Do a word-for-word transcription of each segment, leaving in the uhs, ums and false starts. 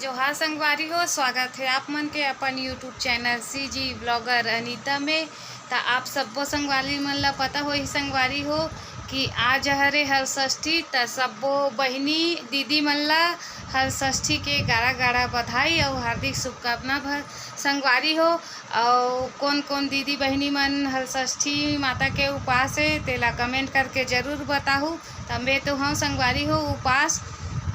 जोहार संगवारी हो, स्वागत हे आप मन के अपन YouTube channel CG blogger Anita में। त आप सब्बो संगवारी मन ला पता होही संगवारी हो कि आज हरे हलषष्ठी, त सब्बो बहिनी दीदी मन ला हलषष्ठी के गाड़ा गाड़ा बधाई अउ हार्दिक शुभकामना भ-, संगवारी हो। अउ कोन कोन दीदी बहिनी मन हलषष्ठी माता के उपास हे, तेला कमेंट करके जरूर बताहू। त मैं तो हूँ संगवारी हो उपास,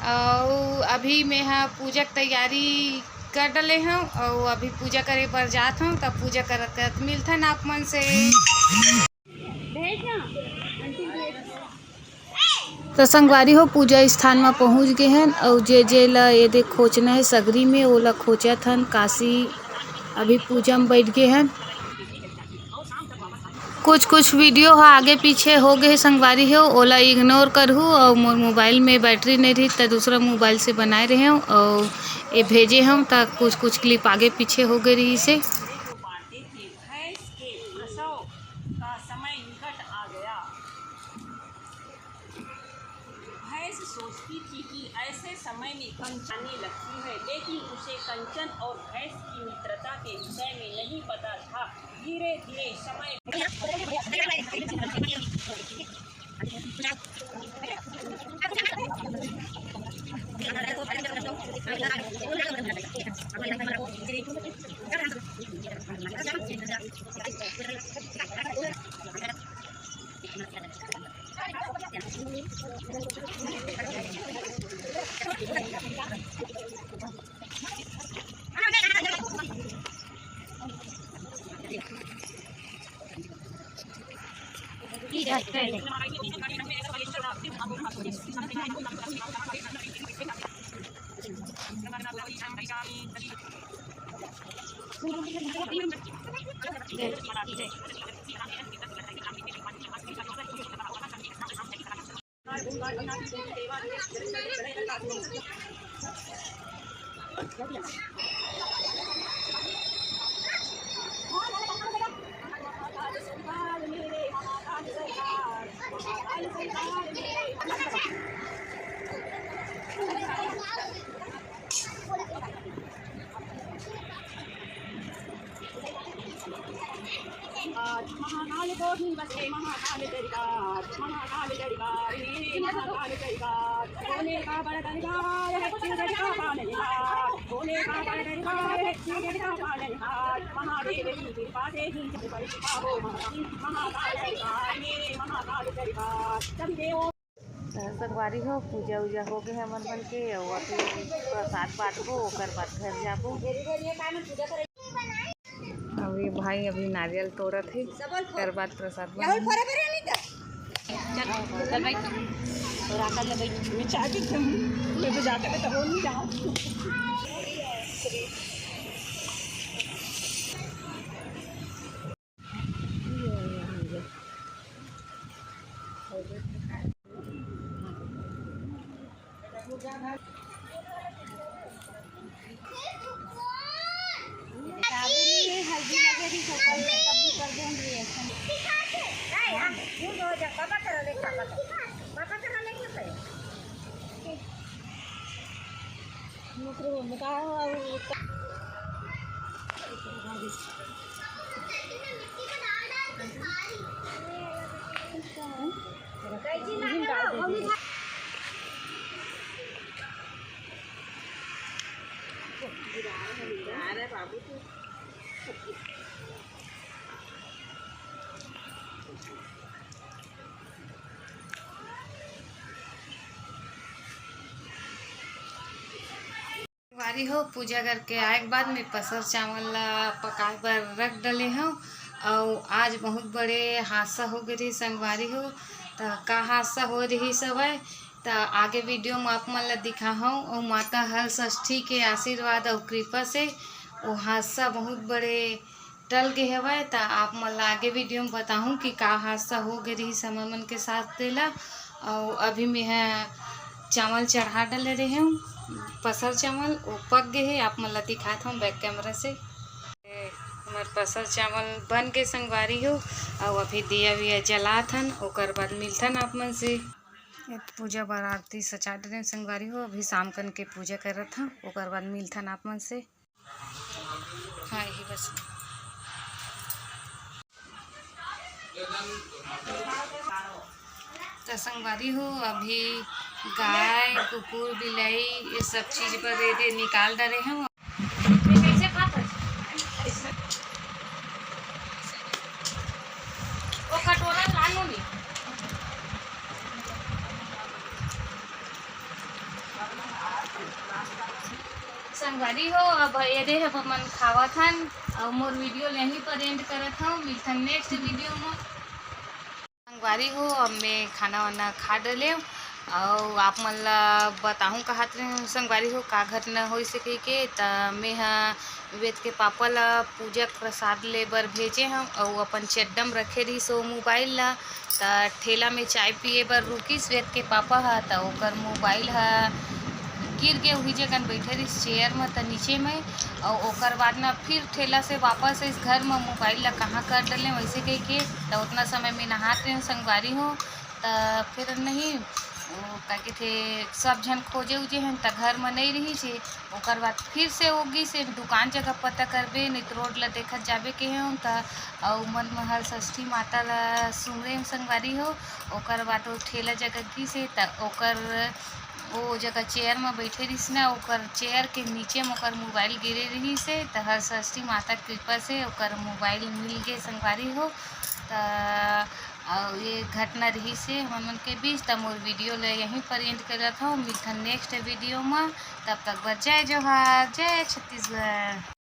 अउ अभी मैं ह पूजा के तैयारी कर डले हूँ, अउ अभी पूजा करे बर जात हूँ। त पूजा करत करत मिलथन आप मन से। त संगवारी हो, पूजा स्थान म पहुंच गे हन, अउ जे जे ला ये दे खोचना हे सगरी में, ओला खोचत हन। काशी अभी पूजा म बैठ गे हन। कुछ कुछ वीडियो ह आगे पीछे हो गे हे संगवारी हो, ओला इग्नोर करहू। अउ मोर मोबाइल में बैटरी नइ रही, त दूसरा मोबाइल से बनाए रहे हूँ, अउ ये भेजे हूँ, त कुछ कुछ क्लिप आगे पीछे हो गे रही से। भैंस के प्रसव का समय निकट आ गया। भैंस सोचती थी कि ऐसे समय में कंचन आने लगती है, लेकिन उसे कंचन और भैंस की मित्रता के विषय में नहीं पता था। धीरे धीरे समय महाकाल को भी बसे महाकाल दरबार, महाकाल दरबार, हे महाकाल दरबार, भोले का बड़ा दरबार है, शिव का पालनहार, भोले का बड़ा दरबार है, शिव का पालनहार, महादेव की कृपा से ही जग पर छुपा हो महाकाल, महाकाल दरबार, हे महाकाल दरबार, सभी देवों त संगवारी हो, पूजा उजा हो गे हे हमन मन के, अउ अभी प्रसाद बांटबो, ओकर बाद घर जाबो। अउ ये भाई अभी नारियल तोड़त हे, ओकर बाद प्रसाद बांटबो। चल, चल भाई, और आकर ले भाई। मैं चाय पीती हूँ, मैं तो जाते में तो हो नहीं जाऊँ। साबुन में हल्दी लगे रही, तो कल से कब भी कर देंगे reaction। अरे बाबू तू। संगवारी हो, पूजा करके आए के बाद में पसर चावल ला पकाए बर रख डले हव। अउ आज बहुत बड़े हादसा हो गे रही संगवारी हो। त का हादसा हो रही हवय, त आगे वीडियो में आप मन ला दिखाहव। अउ माता हल षष्ठी के आशीर्वाद अउ कृपा से वो हादसा बहुत बड़े टल गे हवय, त आप मन ला आगे वीडियो में बताहूँ कि का हादसा हो गे रिहिस हमर मन के साथ तेला। अउ अभी मेंहा चावल चढ़ा डले रेहेंव, पसर चावल, वो पक गे हे। आप मन ला दिखात हंव back camera से। हमर पसर चावल बन गे संगवारी हो, अउ अभी दिया विया जलात हन, ओकर बाद मिलथन आप मन से। ये पूजा बर आरती सजा डरेन संगवारी हो। अभी शाम कन के पूजा करत हन, ओकर बाद मिलथन आप मन से। हाँ, यही बस। त संगवारी हो, अभी गाय, कुकुर, बिलाई, ये सब चीज बर ये दे निकाल डरे हन। ये कैसे खात है? वो कटोरा लानो नहीं। संगवारी हो, अब ये दे अब हमन खावत हन, अउ मोर video ल यहीं पर end करत हूँ। मिलथन next video में। संगवारी हो, अब मैं खाना वाना खा डलेव, अउ आप मन ला बताहूँ कहत रहेंव संगवारी हो, का घटना होइस हे कहिके। त मैं ह वेद के पापा ला पूजा प्रसाद ले बर भेजे हंव, अउ अपन चड्डम रखे रहिस ओ mobile ला। त ठेला में चाय पिए बर रुकिस वेद के पापा ह, त ओकर mobile ह गिर गे, उही जगह बइठे रहिस chair म, त नीचे में। अउ ओकर बाद न फिर ठेला से वापस आइस घर म, mobile ला कहाँ कर डलेंव वइसे कहिके। त ओतना समय में नहात रहेंव संगवारी हो, त फिर नहीं, वो का कहिथे, सब झन खोजे उजे हन, त घर म नइ रिहिस हे। ओकर बाद फिर से ओ गिस हे, दुकान जगह पता करबे, नहीं तो road ला देखत जाबे कहे हन, त अउ मन म हलषष्ठी माता ला सुमरेन संगवारी हो। ओकर बाद ओ ठेला जगह गिस हे, त ओकर ओ जगह chair म बइठे रिहिस ना, ओकर chair के नीचे म ओकर mobile गिरे रिहिस हे, त हलषष्ठी माता के कृपा से ओकर mobile मिल गे संगवारी हो। त अउ ये घटना रिहिस हे हमन मन के बीच। त मोर video ल यहीं पर end करत हंव। मिलथन next video म, तब तक बर जय जोहार, जय छत्तीसगढ़।